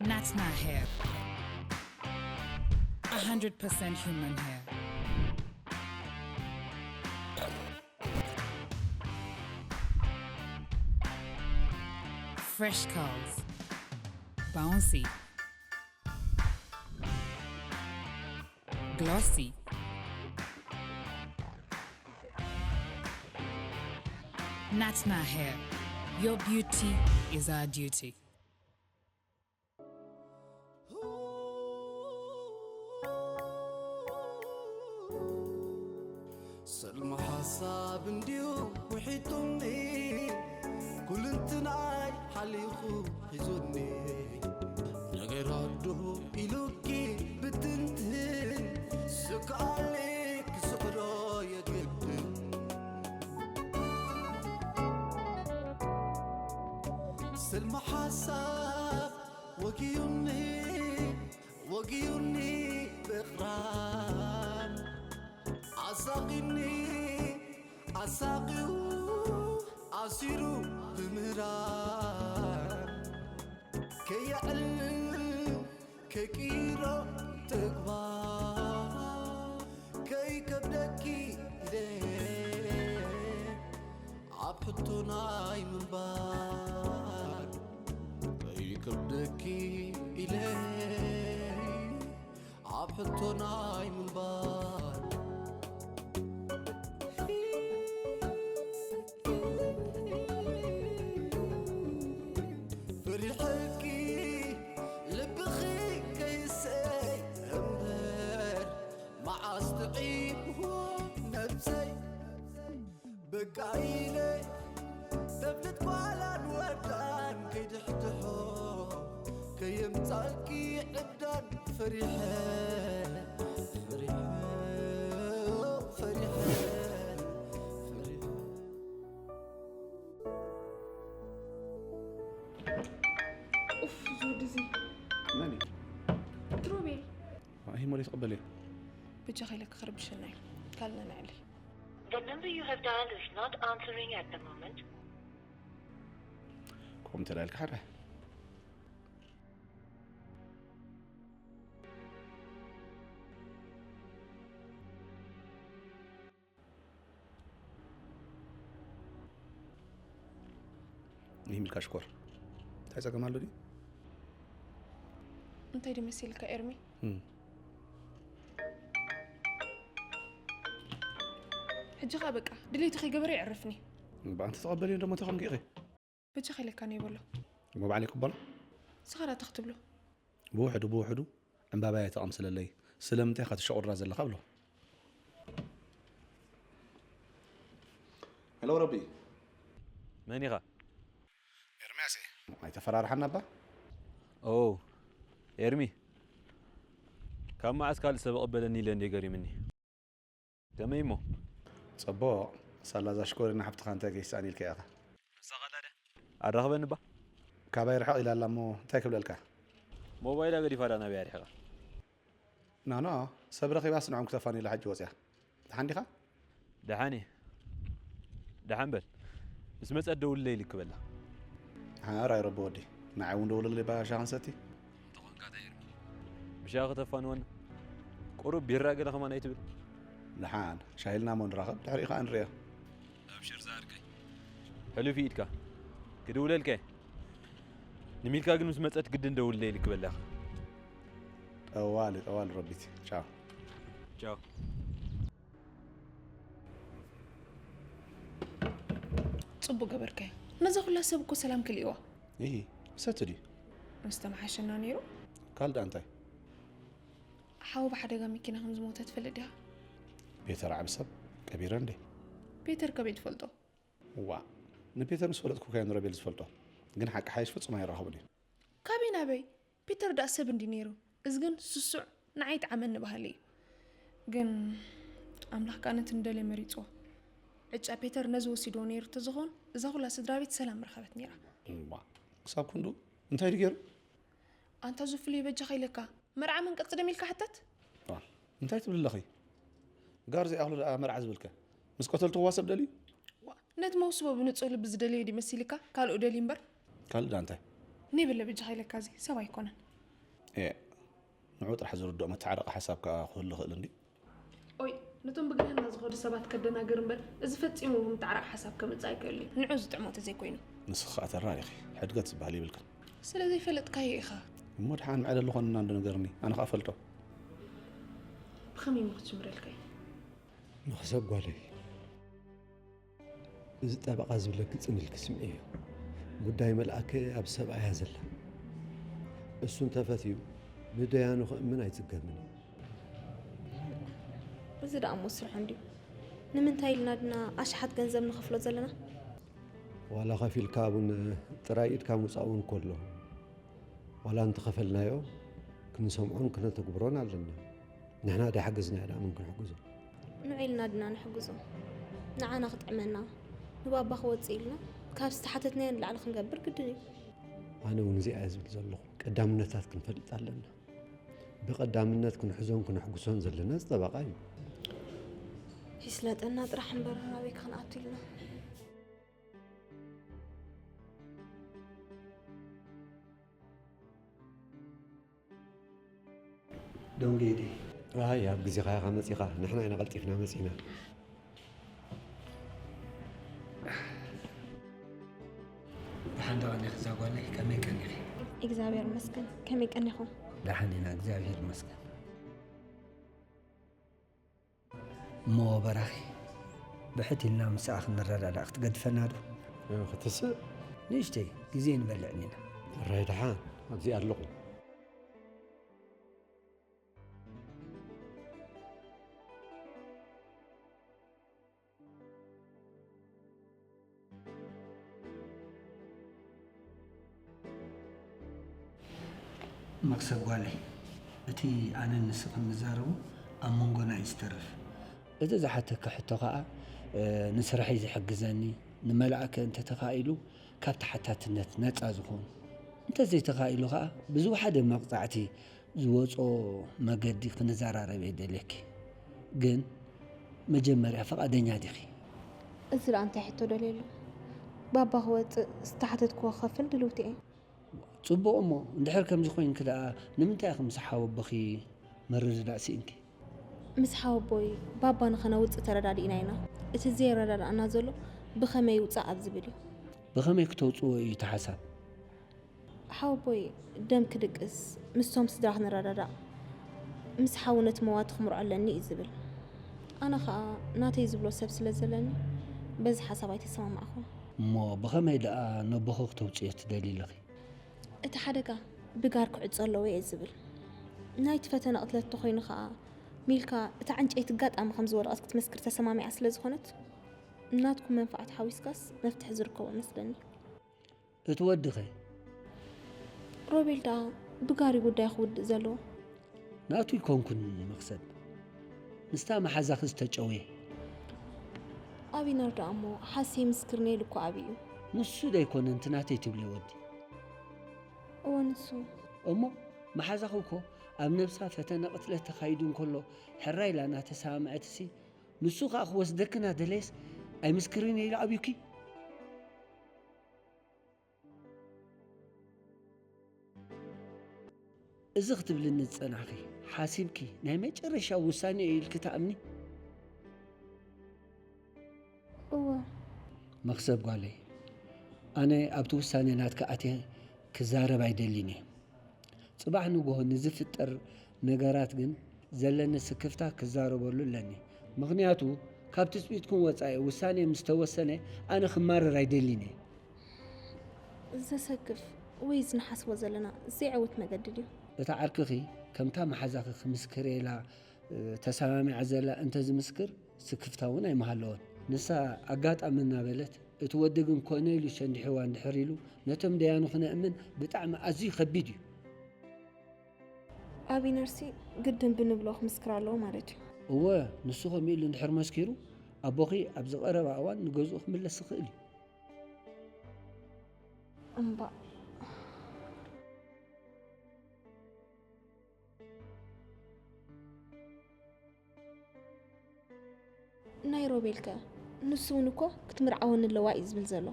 Natna hair. A hundred percent human hair. Fresh curls. Bouncy. Glossy. Natna hair. Your beauty is our duty. ሰልሚ ሓሳብ እንድዩ ውሒጡኒ፣ ኩልንትናይ ሓሊኹ ሒዙኒ። ነገር ኣዶ ኢሉኪ ብትንትን፣ ስግኣለይ ክስዕሮ የግድን። ስልሚ ሓሳብ ወጊዩኒ፣ ወጊዩኒ ብቕራን፣ ኣሳቒኒ ኣሳቒዩ፣ ኣሲሩ ብምህራን፣ ከየዕልል ከይቅይሮ ተግባር፣ ከይከብደኪ ኢለ ኣብ ሕቶ ናይ ምንባር፣ ከይከብደኪ ኢለ ኣብ ሕቶ ናይ ምንባር። ፈሪሐኪ ልብኺ ከይሰይ እምበር፣ መዓስ ጥዒምዎ ነብሰይ። በቃ ኢለ ተብልት ጓላን ወዳን ከይድሕድሖ፣ ከየምጻልኪ ዕብዳን ፈሪሐ፣ ፈሪሐ፣ ፈሪሐ፣ ፈሪሐ። ኡፍ፣ እዚ ወዲ እዚ መን እዩ? ሮቤል። ይህ ሞዴል ትቕበል እዩ። ብጃኻ ኢለ ክኽርብሸና እዩ። ካልእ ነዕልል። The number you have dialed is not answering at the moment. ከምኡ እንተ ኢልካ ሕረ። ይህ ሚልካ ሽኮር እንታይ ጸገም ኣሎ ድዩ? እንታይ ድመሲልካ ኤርሚ? እም። ሕጂ ኸኣ በቃ ድሌቱ ከይገበረ ይዕርፍኒ። ብኣንቲ ተቐበልዮ ደሞ እንታይ ከም ግኢኺ? በጃኻ ኢለካ ነይበሎ። እሞ ባዕለይ ይቅበሎ። ንስኻ ዳኣ እንታይ ክትብሎ? ብውሕዱ ብውሕዱ ዕምባባይ ኣይተቐምስለለይ፣ ስለምንታይ ኢኻ ትሸቑራ ዘለኻ ብሎ። ሄሎ ረቢ። መን ኢኻ? ኤርምያስ እየ። ኣይተፈራርሓና እባ። ኦ ኤርሚ፣ ካብ መዓስ ካልእ ሰብ እቕበለኒ ኢለ እንድየ ገሪምኒ። ከመይ እሞ? ጽቡቕ። ሳላ እዛ ሽኮሪና ሓፍትኻ እንታይ ገይስኣን ኢልካ ኢኻ? ኣራኽበኒ እባ። ካባይ ርሕቕ ኢላ ኣላ እሞ እንታይ ክብለልካ? ሞባይላ ገዲፋ ዳ ናበይ ኣርሒቓ? ኖ ኖ፣ ሰብ ረኺባስ ንዖም ክተፋንዩላ ሕጂ ወጽያ። ደሓን ዲኻ? ደሓን እየ። ደሓን በል። ምስ መጸት ደውልለይ ኢልኪ በላ። ሓራይ ረቢ ወዲ፣ ንዓይ እውን ደውልለይ እባ ሻሂ ክንሰቲ። እንተኾንካ እንታይ ኤርሚ? ብሻሂ ከተፋንወና? ቁሩብ ቢራ ገለ ከማን ኣይትብል? ደሓን ሻሂ ኢልና እሞ ንራኸብ፣ ድሕሪኡ ከኣ ንርእዮ። ኣብሽር ዝሃርከይ። ሕሉፍ ኢድካ ክድውለልካ እየ። ንሚልካ ግን ምስ መጸት ግድን ደውልለይ ኢልኪ በላ ኢኻ። ጠዋሊ ጠዋሊ ረቢት። ቻው። ቻው። ጽቡቅ ገበርካዮ። ነዛ ኩላ ሰብ እኮ ሰላም ክልእዋ። ይሂ፣ ምሰቲ ድዩ? ምስተመሓሸና ነይሩ። ካልእ ደኣ እንታይ? ሓው ብሓደጋ መኪና ከም ዝሞተ ትፈልጥ ዲኻ? ፔተር ዓቢ ሰብ ቀቢረ እንዴ? ፔተር ከበይ ትፈልጦ? ዋ፣ ንፔተር ምስ ፈለጥኩ ካየ ንሮቤል ዝፈልጦ። ግን ሓቂ ሓይሽ ፍጹም ኣይራኸቡን እዩ። ካበይ ናበይ? ፒተር ደኣ ሰብ እንዲ ነይሩ። እዚ ግን ስሱዕ ንዓይ ይጥዓመኒ በሃሊ እዩ። ግን ኣምላኽ ከኣ ነቲ ንደልዮ መሪጽዎ። ዕጫ ፒተር ነዚ ወሲድዎ ነይሩ እንተዝኸውን እዛ ኩላ ስድራ ቤት ሰላም ምረኸበት ነይራ። እዋ፣ ክሳብ ክንዱ እንታይ ድዩ ገይሩ? ኣንታ ዝፍልዩ በጃኻ ኢለካ መርዓ መን ቅርጺ ደም ኢልካ ሕተት? ዋ፣ እንታይ ትብል ኣለኺ? ጋር ዘይኣኽሉ ደኣ መርዓ ዝብልከ? ምስ ቀተልትዋ ሰብ ደልዩ? ዋ፣ ነቲ መውስቦ ብንጹህ ልቢ ዝደለየ ድዩ መሲልካ ካልኡ ደልዩ እምበር? ካልእ ደኣ እንታይ? ነይበለ በጃኻ ኢለካ እዚ ሰብ ኣይኮነን። እየ። ንዑ ጥራሕ ዝርድኦ መተዓረቒ ሓሳብ ከኣ ክህሉ ይኽእል እንዲ። ኦይ፣ ነቶም ብግህና ዝኾዱ ሰባት ከደናግር እምበር፣ እዚ ፈጺሙ ብምትዕራቕ ሓሳብ ከምጽእ ኣይክእል እዩ። ንዑ ዝጥዕሞ ተዘይኮይኑ። ንስኺ ከኣ ተራር ኢኺ። ሕድገት ዝበሃል የብልክን። ስለ ዘይፈለጥካዮ ኢኻ። እሞ ደሓን ምዕለሊ ኮንና እንዶ ንገርኒ። ኣነ ከኣ ፈልጦ። ብኸመይ እሞ ክትጅምረልካ እዩ? መኽሰብ ጓለይ፣ እዚ ጠበቓ ዝብለኪ ጽን ኢልኪ ስምዕዮ። ጉዳይ መልኣከ ኣብ ሰብኣያ ዘላ። እሱ እንተፈትዩ ንደያኑ ክእምን ኣይጽገምን እዩ። እዚ ደኣ እሞ ስርሑ እንድዩ። ንምንታይ ኢልና ድና ኣሽሓት ገንዘብ ንኸፍሎ ዘለና? ዋላ ከፊልካ እውን ጥራይ ኢድካ ምውጻእ እውን ከሎ ዋላ እንተኸፈልናዮ ክንሰምዖን ክነተግብሮን ኣለና። ንሕና ዳሓገዝናዮ ደኣ መን ክንሕግዞ? ንዑ ኢልና ድና ንሕግዞ። ንዓና ክጥዕመና ንባባ ክወጽእ ኢልና ካብ ዝተሓተትናዮ ንላዕሊ ክንገብር ግድን እዩ። ኣነ እውን እዚኣ እየ ዝብል ዘለኹ። ቀዳምነታት ክንፈልጥ ኣለና። ብቐዳምነት ክንሕዞን ክነሕጉሶን ዘለና እዚ ጠበቓ እዩ። ይስለጠና ጥራሕ እምበር ናበይ ክንኣቱ ኢልና። ዶንጌዲ ኣይ ኣብ ግዜኻ ኢኻ መጺኻ፣ ንሕና ኢና ቀልጢፍና መጺና። ደሓን ዶ ቀኒኺ እዛ ጓለይ? ከመይ ቀኒኺ? እግዚኣብሔር ይመስገን። ከመይ ቀኒኹም? ደሓን ኢና እግዚኣብሔር ይመስገን። እሞ በራኺ ብሕት ኢልና ምስኣ ክንረዳዳእ ክትገድፈና ዶ? ክትስእ ንእሽተይ ግዜ ንበልዕን ኢና። ሕራይ ደሓን ኣብዚኣ ኣለኹ። መክሰብ ጓለይ፣ እቲ ኣነን ንስኽን ንዛረቦ ኣብ መንጎና እዩ ዝተርፍ። እቲ ዝሓተኪ ሕቶ ኸኣ ንስርሐይ ዝሕግዘኒ ንመልኣከ እንተተኻኢሉ ካብ ተሓታትነት ነጻ ዝኾን፣ እንተዘይተኻኢሉ ኸኣ ብዝወሓደ መቕጻዕቲ ዝወጾ መገዲ ክንዘራረብ እየ ደልየኪ። ግን መጀመርያ ፍቓደኛ ዲኺ? እዚ ደኣ እንታይ ሕቶ ደልየሉ? ባባ ክወጽእ ዝተሓተትክዎ ክኸፍል ድልውቲ እየ። ጽቡቕ እሞ እንድሕር ከምዚ ኮይንኪ ደኣ ንምንታይ ኢኺ ምስ ሓወቦኺ ምርድዳእ ስኢንኪ? ምስ ሓወቦይ ባባ ንኸነውጽእ ተረዳዲእና ኢና። እቲ ዘየረዳድኣና ዘሎ ብኸመይ ይውጻእ ኣብ ዝብል እዩ። ብኸመይ ክተውጽእዎ እዩ እቲ ሓሳብ? ሓወቦይ ደም ክድቅስ፣ ምስቶም ስድራ ክንረዳዳእ፣ ምስ ሓው ነቲ መዋቲ ክምርዖ ኣለኒ እዩ ዝብል። ኣነ ኸኣ ናተይ ዝብሎ ሰብ ስለ ዘለኒ በዚ ሓሳብ ኣይተሰማማዕኹን። እሞ ብኸመይ ደኣ ነቦኺ ክተውጽእዮ ትደልዪ ኣለኺ? እቲ ሓደጋ ብጋር ክዕጾ ኣለዎ እየ ዝብል። ናይቲ ፈተነ ቅትለት ተኾይኑ ኸኣ ሚልካ እታ ዕንጨይቲ ኣጋጣሚ ከም ዝወደቐት ክትመስክር ተሰማሚዓ ስለ ዝኾነት ናትኩም መንፍዓት ሓዊስካስ መፍትሒ ዝርከቦ እመስለኒ። እቲ ወዲኸ? ሮቤል ደኣ ብጋር እዩ ጉዳዩ ክውድእ ዘለዎ። ናቱ ኣይኮንኩን መኽሰብ፣ ምስታ መሓዛኺ ዝተጨውየ። ኣቢነር ደኣ እሞ ሓስየ ምስክርነይ ኢሉ እኮ ኣብዩ። ንሱ ዶ ኣይኮነን እቲ ናተይ ትብልዮ ወዲ? እወ ንሱ። እሞ መሓዛኺ እኮ ኣብ ነብሳ ፈተነ ቅትለት ተኻይዱ እንከሎ ሕራይ ኢላ እናተሰማምዐትሲ ንሱ ኸኣ ክወስደኪ እናደለየስ ኣይምስክርን እየ ኢሉ ኣብዩኪ? እዚ ክትብልኒ ዝጸናሕኺ ሓሲብኪ ናይ መጨረሻ ውሳኔ እዩ ኢልኪ ትኣምኒ? እወ። መኽሰብ ጓለይ፣ ኣነ ኣብቲ ውሳኔ ናትኪ ኣትየ ክዛረብ ኣይደልን እየ። ጽባሕ ንግሆ ንዝፍጠር ነገራት ግን ዘለኒ ስክፍታ ክዛረበሉ ኣለኒ። ምኽንያቱ ካብ ትጽቢትኩም ወጻኢ ውሳኔ ምስ ተወሰነ ኣነ ክማረር ኣይደልን እየ። ዘሰክፍ ወይ እዚ ንሓስቦ ዘለና ዘይዕውት መገዲ ድዩ? እታ ዓርክኺ ከምታ መሓዛኺ ክምስክር ኢላ ተሰማሚዓ ዘላ እንተዝምስክር ስክፍታ እውን ኣይምሃለዎን። ንሳ ኣጋጣሚ እናበለት እቲ ወዲ ግን ኮነ ኢሉ ሸንዲሕዋ እንድሕር ኢሉ ነቶም ደያኑ ክነእምን ብጣዕሚ ኣዝዩ ከቢድ እዩ። ኣቢነርሲ ግድን ብንብሎ ክምስክር ኣለዎ ማለት እዩ። እወ፣ ንሱ ከምኡ ኢሉ እንድሕር መስኪሩ ኣቦኺ ኣብዚ ቀረባ እዋን ንገዝኡ ክምለስ ይኽእል እዩ። እምባእ። ናይ ሮቤልከ? ንሱ እውን እኮ ክትምርዓወኒ ኣለዋ እዩ ዝብል ዘሎ።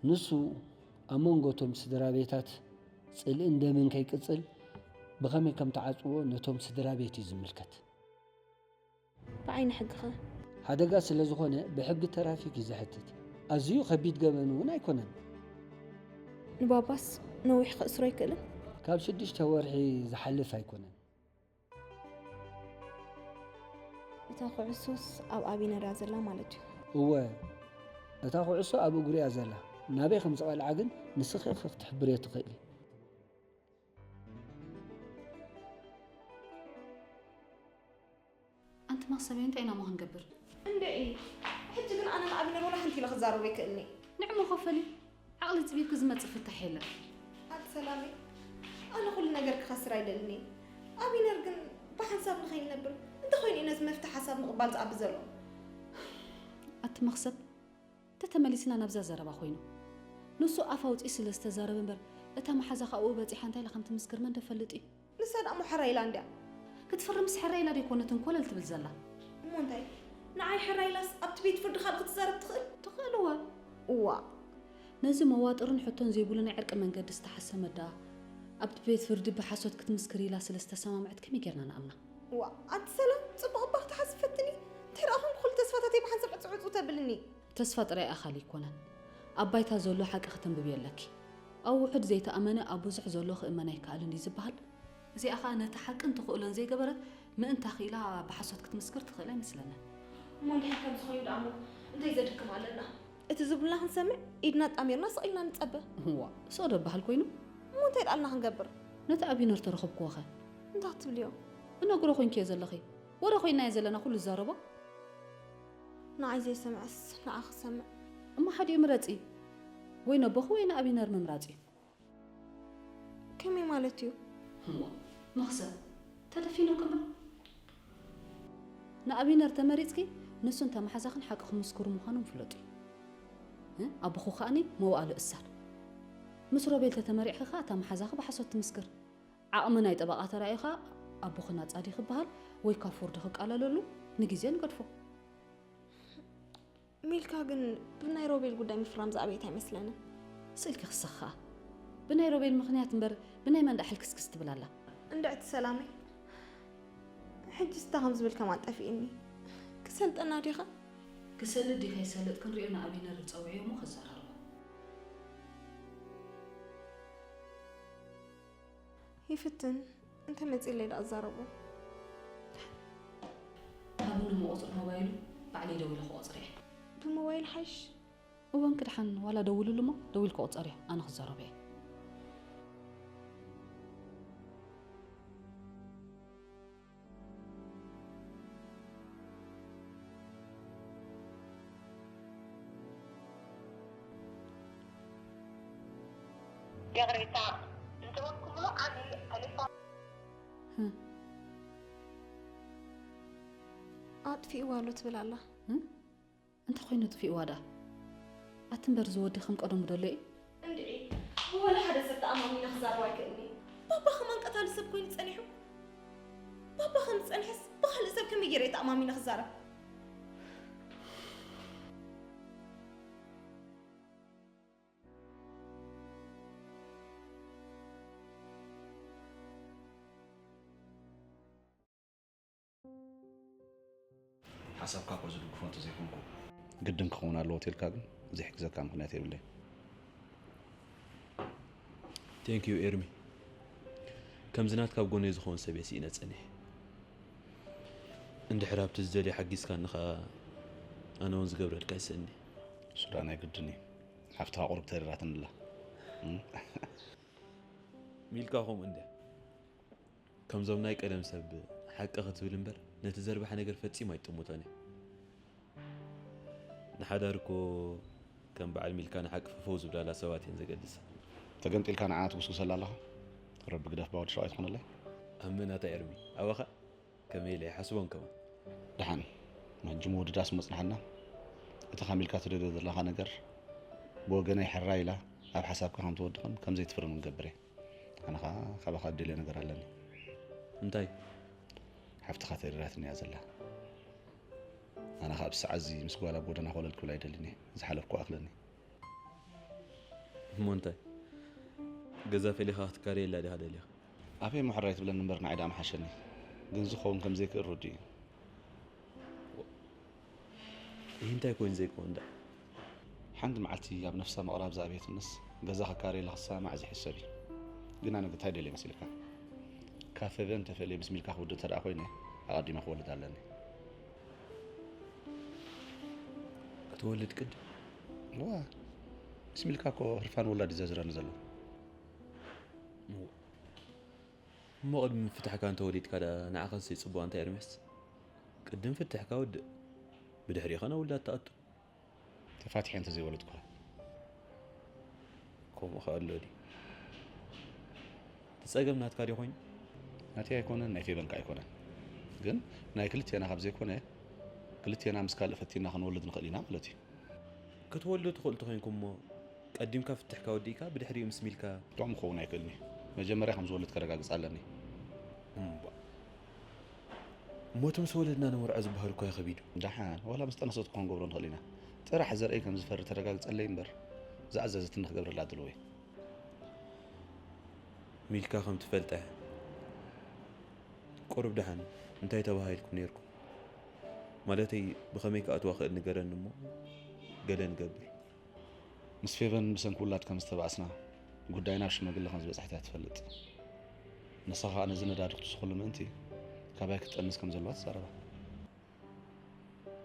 ንሱ ኣብ መንጎ እቶም ስድራ ቤታት ጽልእን ደምን ከይቅጽል ብኸመይ ከም ትዓጽዎ ነቶም ስድራ ቤት እዩ ዝምልከት። ብዓይኒ ሕግኸ? ሓደጋ ስለ ዝኾነ ብሕጊ ተራፊክ እዩ ዘሕትት። ኣዝዩ ከቢድ ገበን እውን ኣይኮነን። ንባባስ ነዊሕ ክእስሮ ኣይክእልን? ካብ ሽዱሽተ ወርሒ ዝሓልፍ ኣይኮነን። እታ ኩዕሶስ ኣብ ኣቢነር እያ ዘላ ማለት እዩ። እወ፣ እታ ኩዕሶ ኣብ እግሩ እያ ዘላ። ናበይ ከም ዝቐልዓ ግን ንስኺ ኢኺ ክትሕብርዮ ትኽእሊ። ኣንቲ መኽሰበይ እንታይ ኢና እሞ ክንገብር? እንድዒ ሕጂ ግን ኣነ ንኣብነር ወላ ሓንቲ ኢለ ክዛረቦ ኣይክእልኒ። ንዕሞ ከፈሊ ዓቕሊ ጽቢብኪ ዝመጽእ ፍታሕ የለን። ኣቲ ሰላመይ ኣነ ኩሉ ነገር ክኸስር ኣይደልን እየ። ኣብነር ግን ብሓንሳብ ንኸይንነብር እንተኾይኑ እዩ ነዚ መፍትሒ ሓሳብ ምቕባል ዝኣቢ ዘሎ። ኣቲ መኽሰብ ተተመሊስና ናብዛ ዘረባ ኮይኑ ንሱ ኣፍ ኣውፂኡ ስለ ዝተዛረበ እምበር እታ መሓዛ ካብኡ በፂሓ እንታይ ኢላ ከም ትምስክር መን ደፈልጥ እዩ። ንሳ ደኣ እሞ ሕራይ ኢላ እንድያ። ክትፍርምስ ሕራይ ኢላ ደይኮነትን ኮለል ትብል ዘላ። እሞ እንታይ ንዓይ ሕራይ ኢላስ ኣብቲ ቤት ፍርዲ ካልእ ክትዛረብ ትኽእል? ትኽእል እወ። እዋ ነዚ መዋጥርን ሕቶን ዘይብሉ ናይ ዕርቂ መንገዲ ዝተሓሰመ ደኣ ኣብቲ ቤት ፍርዲ ብሓሶት ክትምስክር ኢላ ስለ ዝተሰማምዐት ከመይ ጌርና ንኣምና? እዋ ኣንቲ ሰላም ፅቡቕ እባ ክትሓስብ ፈትኒ። እንታይ ደኣ ኹን ኩሉ ተስፋታተይ ብሓንሳብ ዕፁ ዕፁ ተብልኒ። ተስፋ ጥራይ ኣኻሊ ኣይኮነን ኣብ ባይታ ዘሎ ሓቂ ክተንብብዮ ኣለኪ። ኣብ ውሑድ ዘይተኣመነ ኣብ ብዙሕ ዘሎ ክእመን ኣይከኣልን ድዩ ዝበሃል? እዚኣ ኸኣ ነቲ ሓቅን ተኽእሎን ዘይገበረት ምእንታ ኽኢላ ብሓሶት ክትምስክር ትኽእል ኣይመስለንን። እሞ እንድሕር ከምዚ ኾይኑ ደኣ እሞ እንታይ ዘድክም ኣለና? እቲ ዝብሉና ክንሰምዕ ኢድና ኣጣሚርና ስቕ ኢልና ንጸበ። እዋ፣ ስቕ ዶ በሃል ኮይኑ? እሞ እንታይ ደኣልና ክንገብር? ነቲ ኣቢነር ተረኸብክዎ ኸ? እንታይ ክትብልዮ? እነግሮ ኮይንክዮ ዘለኺ። ወረ ኮይንናዮ ዘለና ኩሉ ዝዛረቦ። ንዓይ ዘይሰምዐስ ንዓ ክሰምዕ። እሞ ሓዲኡ ምረጺ። ወይ ነቦኺ ወይ ንኣቢነር ምምራጽ እዩ። ከመይ ማለት እዩ? እሞ መኽሰብ ተደፊኑኪ እምበር። ንኣቢነር ተመሪጽኪ ንሱን ተመሓዛኽን ሓቂ ክምስክሩ ምዃኖም ፍለጡ። እ? ኣቦኹ ከኣኒ መዋእሉ እሳድ። ምስ ሮቤል ተተመሪዕኺ ከኣ እታ መሓዛኺ ብሓሶት ትምስክር። ዓቕሚ ናይ ጠበቓ ተራእዩ ከኣ ኣቦኽን ኣጻዲ ክበሃል ወይ ካብ ፍርዲ ክቃለለሉ ንግዜ ንገድፎ። ሚልካ ግን ብናይ ሮቤል ጉዳይ ምፍራም ዝኣበየት ኣይመስለንን። ስእልኪ ክስኻ ብናይ ሮቤል ምኽንያት እምበር ብናይ መን ደኣ ሕልክስክስ ትብል ኣላ? እንድዕቲ ሰላመይ ሕጂ ስታ ከም ዝብል ከማን ጠፊእኒ። ክሰልጠና ዲኻ? ክሰልጥ ዲኻ ይሰልጥ ክንሪኦ ንኣቢነር ንጸውዕዮ እሞ ከዘራርቦ። ይፍትን እንተ መጺለይ ደኣ ኣዛረቦ። ሃብኒ እሞ ቁጽሪ ሞባይሉ ባዕለይ ደዊለ ክቆጽር እየ። ብሞባይል ሓይሽ። እወ እንኪ ደሓን ዋላ ደውልሉ እሞ ደዊልኪ ቁጸርዮ ኣነ ክዛረቦ እየ። ይቕሬታ እንተበልኩምሉ ኣነ ተሌፎን ኣጥፊእዋ ኣሎ ትብል ኣላ። እንታይ ኮይኑ ኣጥፊእዋ ደኣ? ኣቲ እምበር እዚ ወዲ ከም ቀደሙ ደሎ እዩ? እንድዒ ብወላ ሓደ ሰብ ተኣማሚነ ክዛረብ ኣይክእልን እየ። ባባ ከማን ቀታሊ ሰብ ኮይኑ ጸኒሑ። ባባ ከም ዝጸንሐስ ብኻልእ ሰብ ከመይ ገይረ እየ ተኣማሚነ ክዛረብ? ሓሳብካ እኮ ዝድግፎ እንተዘይኮንኩ። ግድን ክኸውን ኣለዎ ተልካ ግን ዘይሕግዘካ ምኽንያት የብለይን። Thank you ኤርሚ። ከምዚ ናትካ ኣብ ጎነይ ዝኸውን ሰብ እየ ስኢነ ጸኒሐ። እንድሕር ኣብቲ ዝደልዮ ሓጊዝካኒ ኸኣ ኣነ እውን ዝገብረልካ ይስእኒ። እሱ ደኣ ናይ ግድን እዩ። ሓፍትኻ ቁሩብ ተሪራትኒ ኣላ። እም? ሚልካ ከምኡ እንድያ። ከምዞም ናይ ቀደም ሰብ ሓቂ ክትብል እምበር ነቲ ዘርባሕ ነገር ፈጺሙ ኣይጥምቶን እያ። ንሓዳር እኮ ከም በዓል ሚልካ ንሓቂ ፈፈው ዝብላላ ሰባት እየን ዘገድሳ። ተገምጢልካ ንዓኣ ትጉስጉሰላ ኣለኻ? ረቢ ግደፍ ባወዲ ሸውዓይ ትኾነለይ። ኣመናታ ኤርሚ ኣባኻ ከመይ ኢለ ይሓስቦን ከማን። ደሓን ንሕጂ ምውድዳስ መጽንሓና። እቲ ከም ኢልካ ትደልዮ ዘለኻ ነገር ብወገነይ ሕራይ ኢላ ኣብ ሓሳብካ ከም ትወድቕን ከም ዘይትፍርምን ክገብር እየ። ኣነ ኸኣ ካባኻ ዝደልዮ ነገር ኣለኒ። እንታይ? ሓፍትኻ ተሪራትኒ እያ ዘላ። ኣነ ኸኣ ብሰዓዚ ምስ ጓል ኣብ ጎደና ኮለል ክብል ኣይደልን እየ። ዝሓለፍኩ ኣኽለኒ። እሞ እንታይ? ገዛ ፈሊኻ ክትካረየላ ዲኻ ደሊኻ? ኣፈይ ምሕራይ ትብለኒ እምበር ንዓይ ደኣ ምሓሸኒ። ግን ዝኸውን ከም ዘይክእል ርዱእ እዩ። ይህ እንታይ ኮይኑ ዘይኮን ዳ? ሓንቲ መዓልቲ ኣብ ነፍሳ ምቕራብ ዝኣብየትንስ ገዛ ክካረየላ ክሰማማዕ ዝሕሰብ እዩ። ግን ኣነ እንታይ ደልየ መሲልካ? ካብ ፌቨን ተፈልየ ምስ ሚልካ ክውድእ እንተ ደኣ ኮይነ ኣቐዲመ ክወልድ ኣለኒ። ክትወልድ ቅድ? እዋ፣ ምስ ሚልካ እኮ ህርፋን ወላድ እዩ ዘዝረኒ ዘሎ። እዋ። እሞ ቅድሚ ምፍታሕካ እንተወሊድካ ደኣ ንዓኸስ ይጽቡቕ ኣንታ ኤርምያስ? ቅድም ፍትሕካ ውድእ፣ ብድሕሪኡ ኸነ ውላድ ትኣቱ። ተፋቲሐ እንተዘይወለድኩ? ከምኡ ኸኣ ኣሎ ድዩ? እቲ ጸገም ናትካ ድዩ ኮይኑ? ናተይ ኣይኮነን፣ ናይ ፌበን ከኣ ኣይኮነን። ግን ናይ ክልቴና ካብ ዘይኮነ፣ ክልቴና ምስ ካልእ ፈቲንና ክንወልድ ንኽእል ኢና ማለት እዩ። ክትወልዱ ትኽእሉ ተኾይንኩም እሞ፣ ቀዲምካ ፍትሕካ ወዲእካ ብድሕሪኡ ምስ ሚልካ። ከምኡ ክኸውን ኣይክእልን እዩ። መጀመርያ ከም ዝወለድ ከረጋግጽ ኣለኒ። እምቧ። እሞ እቲ ምስ ወለድና ንመርዖ ዝበሃል እኳ እዩ ከቢዱ። ደሓን፣ ዋላ ምስ ጠነሰት እኳ ክንገብሮ ንኽእል ኢና። ጥራሕ ዘርእይ ከም ዝፈሪ ተረጋግጸለይ እምበር፣ ዝኣዘዘትኒ ክገብረላ ድልው እየ። ሚልካ ከም ትፈልጠ፣ ቁሩብ ደሓን እንታይ ተባሂልኩም ነይርኩም? ማለተይ፣ ብኸመይ ክኣትዋ ክእል ንገረኒ እሞ፣ ገለ ንገብር። ምስ ፌቨን ብሰንኪ ውላድ ከም ዝተባእስና፣ ጉዳይና ኣብ ሽማግለ ከም ዝበጽሐት እያ ትፈልጥ። ንሳ ኸኣ ነዚ ነዳዲ ክትስኹሉ ምእንቲ፣ ካባይ ክትጠንስ ከም ዘለዋ ትዛረባ።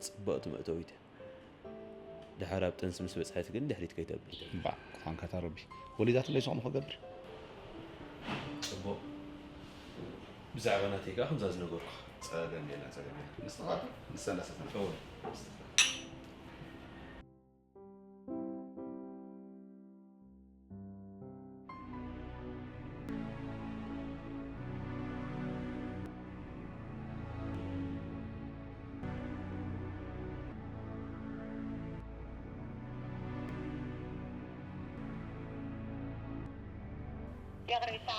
ጽብቕቲ መእተዊት እያ። ደሓር ኣብ ጥንሲ ምስ በጽሐት ግን ድሕሪት ከይተብል። እምባእ፣ ክፋንካታ ረቢ። ወሊዳትለይ ስኹም ክገብር። ጽቡቕ። ብዛዕባ ናተይ ከኣ ከምዛ ዝነገርኩኻ። ጸገም የለን፣ ጸገም የለን። ንስኻ ንሳ እንዳሰተና። እወ። ይቕሬታ፣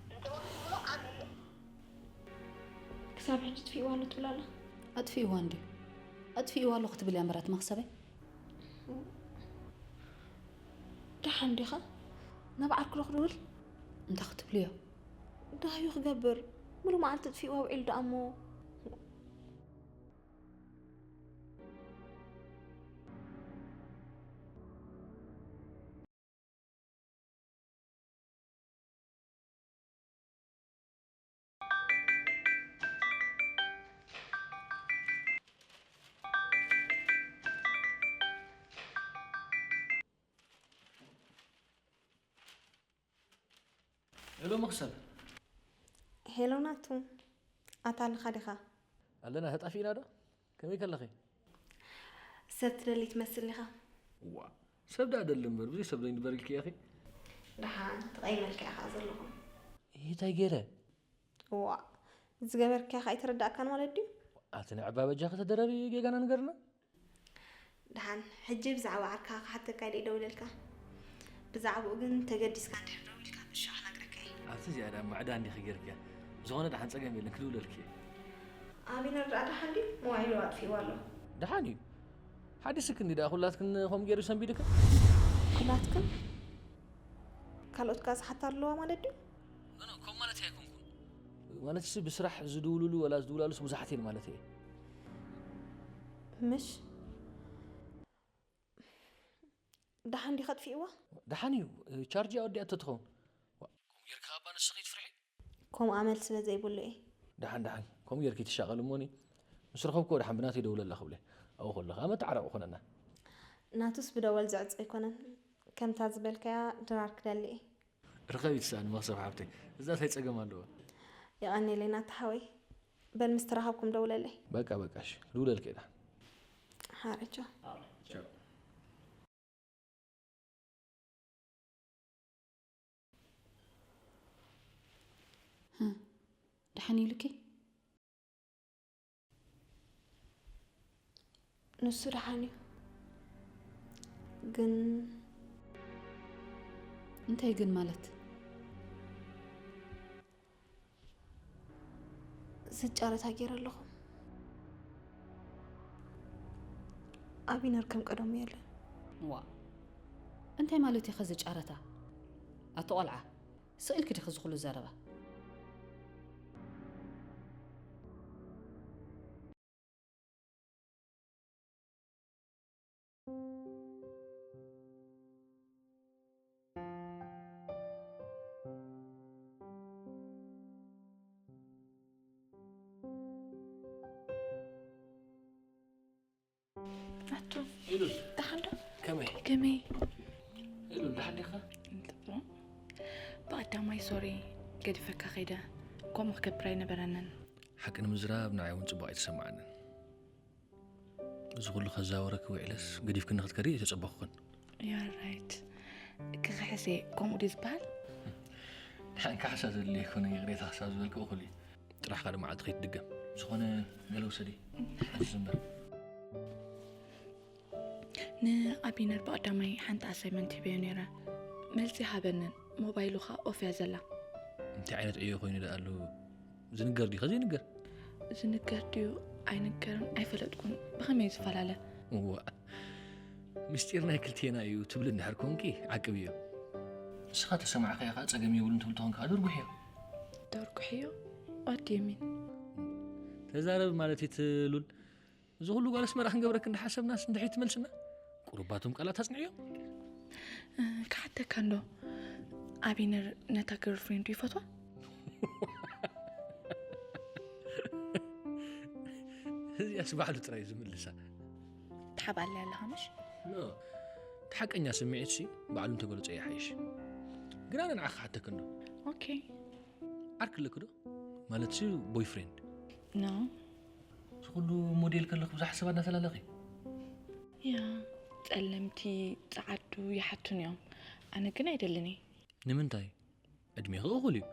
እንተወሲኑ ኣነ ክሳብ ሕጂ ጥፊእዋ ኣሎ ትብል ኣላ? ኣጥፊእዋ እንድዩ። ኣጥፊእዋ ኣሎ ክትብል እያ እምበር ኣቲ መኽሰበይ። ደሓን ዲኻ? ናብ ዓርኩ ዶ ክድውል? እንታይ ክትብልዮ? ደሃዩ ክገብር። ሙሉ መዓልቲ ጥፊእዋ ውዒሉ ደኣ እሞ። ሄሎ መኽሰብ። ሄሎ ናቱ፣ ኣታ ኣለኻ ዲኻ? ኣለና፣ ተጣፊእና ዶ? ከመይ ከለኺ? ሰብ ትደሊ ትመስል ኢኻ። ዋ፣ ሰብ ደኣ ደሊ እምበር፣ ብዘይ ሰብ ዶ ይንበር ኢልኪ ኢኺ? ደሓን፣ ተቐይመልካ ኢኻ ዘለኹ። ይህ እንታይ ገይረ? ዋ፣ ዝገበርካዮ ኸኣ ኣይተረዳእካን ማለት ድዩ? ኣቲ ንዕባ በጃኺ ተደረሪ ጌጋና ንገርና። ደሓን፣ ሕጂ ብዛዕባ ዓርካ ክሓተካ ኢለ ደውለልካ። ብዛዕባኡ ግን ተገዲስካ እንድሕር ደዊልካ፣ ብሻዕ ክነግረካ እየ። ኣቲ እዚኣ ደኣ ማዕዳ እንዲኺ ጌርክያ። ብዝኾነ ደሓን ጸገም የለን፣ ክድውለልኪ እየ። ኣቢነር ደኣ ደሓን ድዩ? መዋዒሉ ኣጥፊእዋ ኣሎ። ደሓን እዩ። ሓዲስክኒ ደኣ ኩላትክን ከምኡ ገይሩ ሰንቢድክን? ኩላትክን? ካልኦት ከኣ ዝሓታ ኣለዋ ማለት ድዩ? ኖ፣ ኖ፣ ከምኡ ማለት ኣይኮንኩን። ማለትሲ ብስራሕ ዝድውሉሉ ወላ ዝድውላሉስ ብዙሓት እየን ማለት እየ። ምሽ? ደሓን ዲኻ ኣጥፊእዋ? ደሓን እዩ። ቻርጅ እያ ወዲኣቶ ትኸውን። ዋ፣ ከምኡ ጌርካ እባ ንስኺ ትፍርሒ? ከምኡ ኣመል ስለ ዘይብሉ እየ። ደሓን፣ ደሓን። ከምኡ ጌርኪ ትሻቐሊ እሞኒ። ምስ ረኸብክዎ ደሓን ብናተይ ደውለላ ክብለ። ኣብኡ ከለኻ መተዓረቒ ኮነና። ናቱስ ብደወል ዝዕጾ ኣይኮነን። ከምታ ዝበልካያ ድራር ክደሊ እየ። ርኸቢ ትስኣን መኽሰብ ሓብተይ። እዛ እንታይ ጸገም ኣለዋ? የቐንየለይ ናታ ሓወይ። በል ምስ ተራኸብኩም ደውለለይ። በቃ፣ በቃ፣ እሺ። ክድውለልኪ እየ ደሓን። ሓረ፣ ቻው። ቻው። ህም፣ ደሓን ኢሉኪ? ንሱ ደሓን እዩ። ግን እንታይ ግን ማለት? ዝጫረታ ገይረ ኣለኹ። ኣቢነር ከም ቀደሙ የለን። ዋ፣ እንታይ ማለት እዩ ኸዚ ጨረታ? ኣቲ ቆልዓ፣ ስቕ ኢልኪ ዲኺ እዚ ኹሉ ዘረባ? ኣቱ ኢሉል ደሓን ዶ? ከመይ? ከመይ? ኢሉል ደሓን ዲኻ? ጽቡቕ። ብቐዳማይ ሶሪ ገዲፈካ ከይደ፣ ከምኡ ክገብር ኣይነበረንን። ሓቂ ንምዝራብ ንዓይ እውን ጽቡቕ ኣይተሰማዓንን። እዚ ኩሉ ከዛወረኪ ውዒለስ ገዲፍክኒ ክትከዲ ኣይተጸበኹክን። You're right። ክኽሕስ እየ፣ ከምኡ ድዩ ዝበሃል? ንሓን ካሕሳ ዘድልየ ኣይኮነን፣ ይቕሬታ ክሳብ ዝበልክኡ ኩሉ እዩ። ጥራሕ ካልእ መዓልቲ ከይትድገም። ዝኾነ ገለ ውሰዲ። ሓንቲ ዝንበር። ንኣቢነር ብቐዳማይ ሓንቲ ኣሳይመንት ሂበዮ ነይረ። መልሲ ሃበንን፣ ሞባይሉ ኸኣ ኦፍ እያ ዘላ። እንታይ ዓይነት ዕዮ ኮይኑ ደኣ ኣሎ? ዝንገር ድዩ? ከዘይንገር? ዝንገር ድዩ ኣይንገርን ኣይፈለጥኩን። ብኸመይ ዝፈላለ? እዋ፣ ምስጢር ናይ ክልቴና እዩ ትብል እንድሕር ኮንኪ ዓቅብዮ። ንስኻ ተሰማዕካያ ኸኣ ጸገም የብሉን ትብል ተኾንካ ከኣ ደርጉሕዮ። ደርጉሕዮ? What do you mean? ተዛረብ ማለት እዩ ትሉል። እዚ ኩሉ ጓል ኣስመራ ክንገብረክ እንዳሓሰብናስ እንድሕሪ ትመልስና? ቁሩባቶም ቃላት ኣጽንዕዮ። እ፣ ክሓተካ እንዶ፣ ኣቢነር ነታ ገርልፍሬንዱ ይፈትዋ? እዚኣስ ባዕሉ ጥራይ ዝምልሳ። ትሓብኣለይ ኣለኻ ምሽ? ኖ፣ እቲ ሓቀኛ ስምዒትሲ ባዕሉ እንተገለጾ ይሓይሽ። ግን ኣነ ንዓኻ ክሓተክ እንዶ። ኦኬ። ዓርኪ ኣለኪ ዶ? ማለትሲ ቦይፍሬንድ? ኖ። እዚ ኩሉ ሞዴል ከለኺ ብዙሓት ሰባት እናተላለኺ? ያ፣ ጸለምቲ፣ ጸዓዱ ይሓቱን እዮም። ኣነ ግን ኣይደልን እየ። ንምንታይ? ዕድሜኺ እኹል እዩ።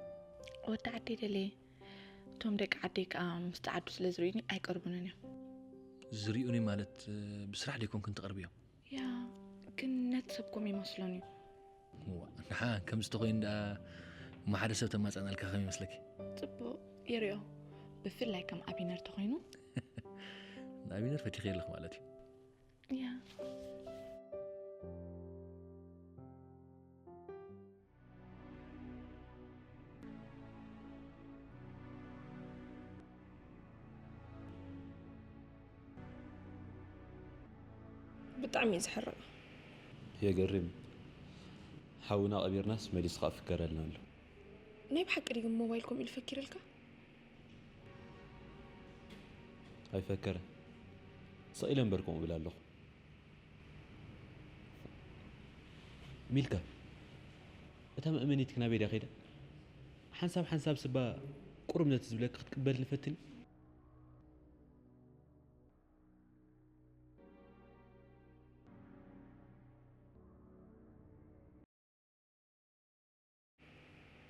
ወዲ ዓደይ ደለየ። እቶም ደቂ ዓደይ ከኣ ምስ ጸዓዱ ስለ ዝርእዩኒ ኣይቀርቡንን እዮም። ዝርእዩኒ ማለት፣ ብስራሕ ደይኮንክን ትቐርብዮም? ያ፣ ግን ነቲ ሰብ ከምኡ ይመስሎን እዩ። እዋ፣ ንሓ ከምዚ ተኾይኑ ደኣ እሞ ሓደ ሰብ ተማጸናልካ ከመይ ይመስለኪ? ጽቡቕ ይርእዮ፣ ብፍላይ ከም ኣቢነር ተኾይኑ። ንኣቢነር ፈቲኸ ኣለኹ ማለት እዩ። ያ። ብጣዕሚ እዩ ዘሕርቕ። የገርም። ሓውና ቀቢርናስ መሊሱ ኸኣ ፍከረልና ኣሎ። ናይ ብሓቂ ድዩ ግን ሞባይል ከምኡ ኢሉ ፈኪርልካ? ኣይፈከረን። ስቕ ኢለ እምበር ከምኡ እብል ኣለኹ። ሚልካ፣ እታ መእመኒትኪ ናበይ ድያ ከይዳ? ሓንሳብ ሓንሳብ ስባ ቁሩብ ነቲ ዝብለኪ ክትቅበልኒ ፈትኒ።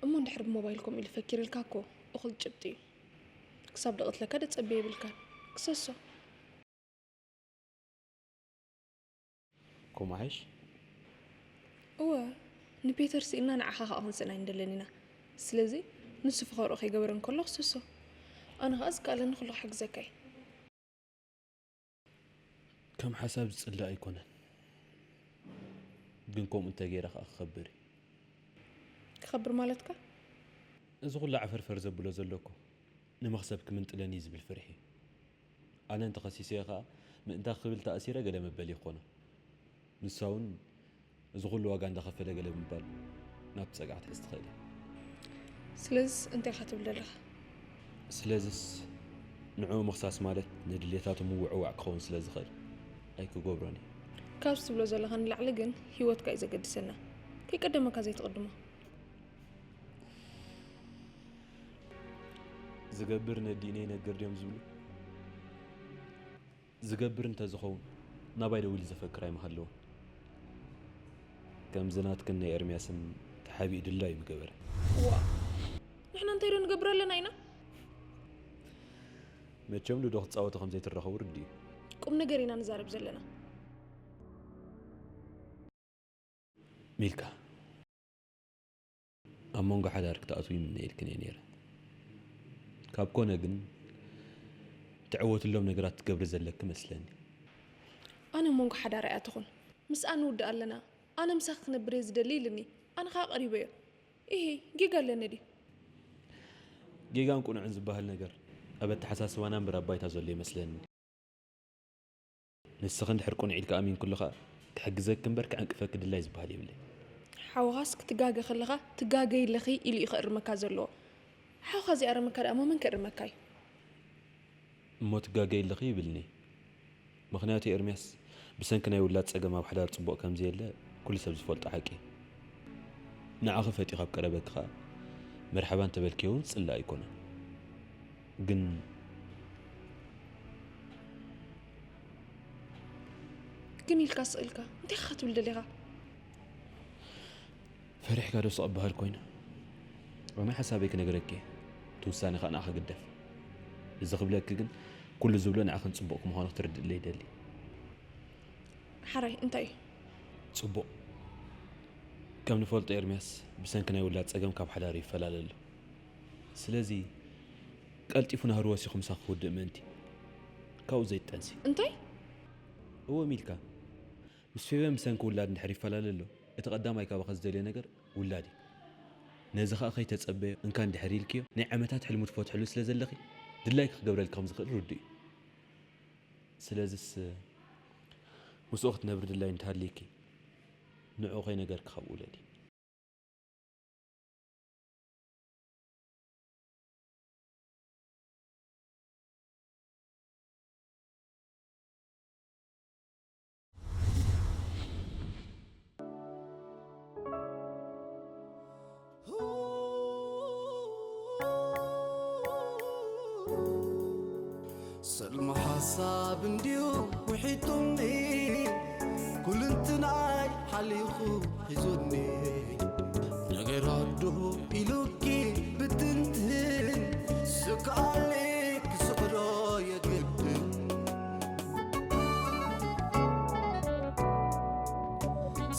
እሞ እንድሕር ብሞባይል ከምኡ ኢሉ ፈኪርልካ እኮ እኹል ጭብጢ እዩ። ክሳብ ደቐትለካ ደጸበ የብልካን። ክሰሶ። ከምኡ ሓይሽ? እወ፣ ንፔተር ስኢና ንዓኻ ከኣ ክንስእን ኣይንደልን ኢና። ስለዚ ንሱ ፈኸርኡ ከይገበረ እንከሎ ክሰሶ። ኣነ ከኣ ዝከኣለኒ ኩሉ ክሕግዘካ እየ። ከም ሓሳብ ዝጽላእ ኣይኮነን፣ ግን ከምኡ እንተገይረ ከኣ ክኸብር እዩ። ክኸብር ማለትካ? እዚ ኩሉ ዓፈርፈር ዘብሎ ዘሎ እኮ ንመኽሰብ ክምንጥለኒ እዩ ዝብል ፍርሒ እዩ። ኣነ እንተኸሲሰዮ ከኣ ምእንታ ክብል ተኣሲረ ገለ መበሊ ክኾኖ። ንሳ እውን እዚ ኩሉ ዋጋ እንዳኸፈለ ገለ ብምባል ናብቲ ጸግዒ ክትሕዝ ትኽእል እያ። ስለዝስ እንታይ ኢኻ ትብል ዘለኻ? ስለዝስ ንዕኡ ምኽሳስ ማለት ንድሌታቱ ምውዕዋዕ ክኸውን ስለ ዝኽእል ኣይክገብሮን እየ። ካብዚ ትብሎ ዘለኻ ንላዕሊ ግን ህይወትካ እዩ ዘገድሰና። ከይቀደመካ ዘይትቕድሞ። ዝገብር ነዲኡ ነይነግር ድዮም ዝብሉ? ዝገብር እንተዝኸውን ናባይ ደዊሉ ዘፈክር ኣይምሃለወን። ከምዚ ናትክን ናይ ኤርምያስን ተሓቢኡ ድላዩ ምገበረ። ዋ፣ ንሕና እንታይ ዶ ንገብር ኣለና ኢና? መቸም ሉዶ ክትጻወቱ ከም ዘይትራኸቡ ርድእ እዩ። ቁም ነገር ኢና ንዛረብ ዘለና። ሚልካ፣ ኣብ መንጎ ሓዳር ክትኣትዊ ይምነየልክን እየ ነይረ። ካብ ኮነ ግን ትዕወትሎም ነገራት ትገብሪ ዘለኪ መስለኒ። ኣነ ኣብ መንጎ ሓዳር ኣይኣተኹን። ምስኣ ንውድእ ኣለና። ኣነ ምሳኺ ክነብር እየ ዝደሊ ኢልኒ። ኣነ ኸኣ ቀሪበዮ። ኢሂ፣ ጌጋ ኣለኒ ድዩ? ጌጋን ቁኑዕን ዝበሃል ነገር ኣብ ኣተሓሳስባና እምበር ኣብ ባይታ ዘሎ ይመስለኒ። ንስኺ እንድሕር ቅኑዕ ኢልኪ ኣሚንክሉ ኸኣ፣ ክሕግዘኪ እምበር ክዕንቅፈኪ ድላይ ዝበሃል የብለይ። ሓውኻስ ክትጋገ ከለኻ፣ ትጋገይ ኣለኺ ኢሉ እዩ ከእርመካ ዘለዎ። ሓውኻ ዘይኣረመካ ደኣ እሞ መን ከእርመካ እዩ? እሞ ትጋገይ ኣለኺ ይብልኒ። ምኽንያቱ ኤርምያስ ብሰንኪ ናይ ውላድ ጸገም ኣብ ሓዳር ጽቡቕ ከም ዘየለ ኩሉ ሰብ ዝፈልጦ ሓቂ። ንዓኺ ፈትዩ ካብ ቀረበኪ ኸኣ መርሓባ እንተበልክዮ እውን ጽላእ ኣይኮነን። ግን ግን ኢልካ ስቕ ኢልካ እንታይ ኢኻ ክትብል ደሊኻ? ፈሪሕካ ዶ ስቕ በሃል ኮይኑ? ኣነ ሓሳበይ ክነግረኪ እየ። እቲ ውሳነ ኸኣ ንዓኺ ግደፍ። እዚ ክብለኪ ግን ኩሉ ዝብሎ ንዓኽን ጽቡቕ ምዃኑ ክትርድእለይ ይደሊ። ሓራይ እንታይ እዩ? ጽቡቕ። ከም ንፈልጦ ኤርምያስ ብሰንኪ ናይ ውላድ ጸገም ካብ ሓዳሩ ይፈላለ ኣሎ። ስለዚ ቀልጢፉ ናህሩ ወሲኹ ምሳኺ ክውድእ ምእንቲ ካብኡ ዘይትጠንሲ። እንታይ? እወ ሚልካ፣ ምስ ፌቨን ብሰንኪ ውላድ እንድሕር ይፈላለ ኣሎ፣ እቲ ቀዳማይ ካባኺ ዝደልዮ ነገር ውላድ እዩ። ነዚ ኸኣ ከይተጸበዮ እንካ እንድሕር ኢልክዮ ናይ ዓመታት ሕልሙ ትፈትሕሉ ስለ ዘለኺ ድላይኪ ክገብረልኪ ከም ዝኽእል ርዱእ እዩ። ስለዝስ ምስኡ ክትነብሪ ድላይ እንተሃልይኪ ንዕኡ ከይነገርኪ ካብኡ ውለዲ። ሰልሚ ሓሳብ እንድዩ ውሒጡኒ፣ ኩልንትናይ ሓሊኹ ሒዙኒ። ነገራት ዶ ኢሉኪ ብትንትን፣ ስክኣሊ ክስዕሮ የግድን።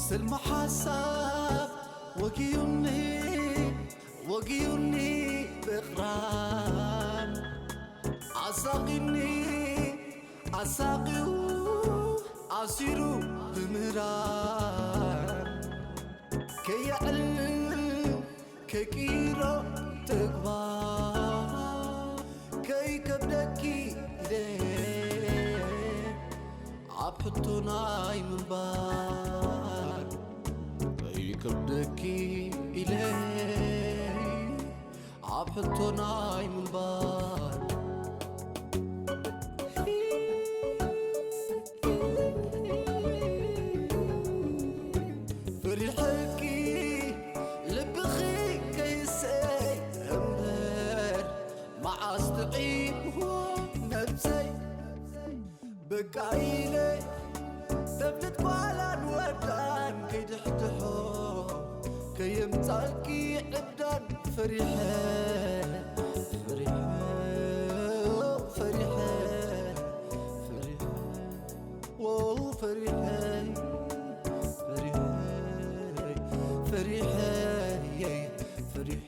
ሰልሚ ሓሳብ ወጊዩኒ፣ ወጊዩኒ ብቕራን፣ ኣሳቒኒ ኣሳቒዩ ኣሲሩ ብምህራን፣ ከየዕልል ከይቅይሮ ተግባር፣ ከይከብደኪ ኢለ ኣብ ሕቶ ናይ ምንባር፣ ከይከብደኪ ኢለ ኣብ ሕቶ ናይ ምንባር። ፈሪሐኪ ልብኺ ከይስእን እምበር፣ መዓስ ጥዒምዎ ነብሰይ። በቃ ኢለ ተብልት ጓላን ወዳን ከይድሕድሖ፣ ከየምጻልኪ ዕብዳን ፈሪሐ፣ ፈሪሐ፣ ፈሪሐ፣ ፈሪሐ፣ ዎ ፈሪሐ፣ ፈሪሐ፣ ፈሪሐ፣ ፈሪሐ።